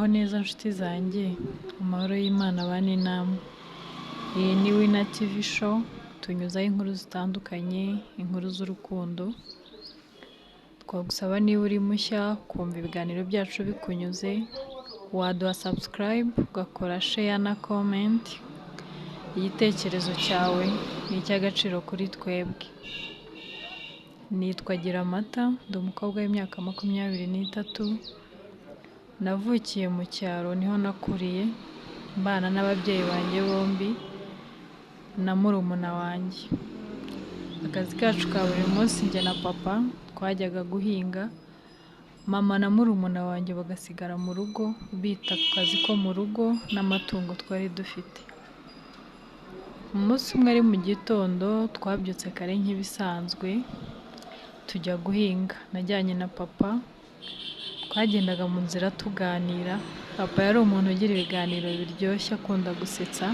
Muraho neza nshuti zanjye, amahoro y'Imana abane namwe. Iyi ni Wina TV show, tunyuzaho inkuru zitandukanye, inkuru z'urukundo. Twagusaba niba uri mushya ukumva ibiganiro byacu bikunyuze, waduha subscribe, ugakora share na comment, igitekerezo cyawe ni icy'agaciro kuri twebwe. Nitwa Giramata, ndi umukobwa w'imyaka 23, navukiye mu cyaro niho nakuriye, mbana n'ababyeyi banjye bombi na murumuna wanjye. Akazi kacu ka buri munsi njye na papa twajyaga guhinga, mama na murumuna wanjye bagasigara mu rugo bita ku kazi ko mu rugo n'amatungo twari dufite. Umunsi umwe ari mu gitondo twabyutse kare nk'ibisanzwe tujya guhinga, najyanye na papa, twagendaga mu nzira tuganira, papa yari umuntu ugira ibiganiro biryoshye akunda gusetsa,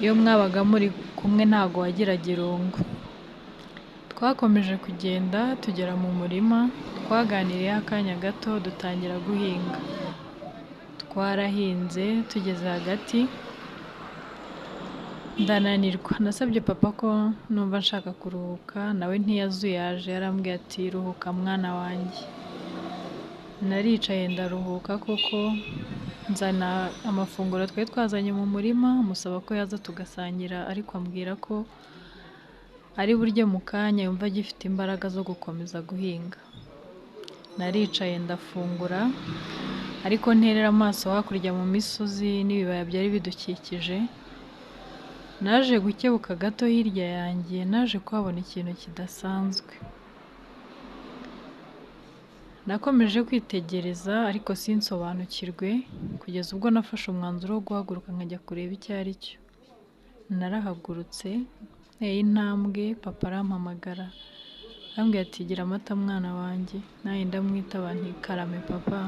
iyo mwabaga muri kumwe ntago wagiraga irungu. Twakomeje kugenda tugera mu murima, twaganiriyeho akanya gato dutangira guhinga. Twarahinze tugeze hagati ndananirwa, nasabye papa ko numva nshaka kuruhuka, nawe ntiyazuyaje yarambwiye ati ruhuka mwana wanjye. Naricaye ndaruhuka koko, nzana amafunguro twari twazanye mu murima, musaba ko yaza tugasangira ariko ambwira ko ari burye mu kanya yumva agifite imbaraga zo gukomeza guhinga. Naricaye ndafungura ariko nterera amaso hakurya mu misozi n'ibibaya byari bidukikije, naje gukebuka gato hirya yanjye naje kuhabona ikintu kidasanzwe. Nakomeje kwitegereza ariko sinsobanukirwe kugeza ubwo nafashe umwanzuro wo guhaguruka nkajya kureba icyo ari cyo. Narahagurutse nteye intambwe papa arampamagara arambwira ati gira amata mwana wanjye, nanjye ndamwitaba nti karame papa.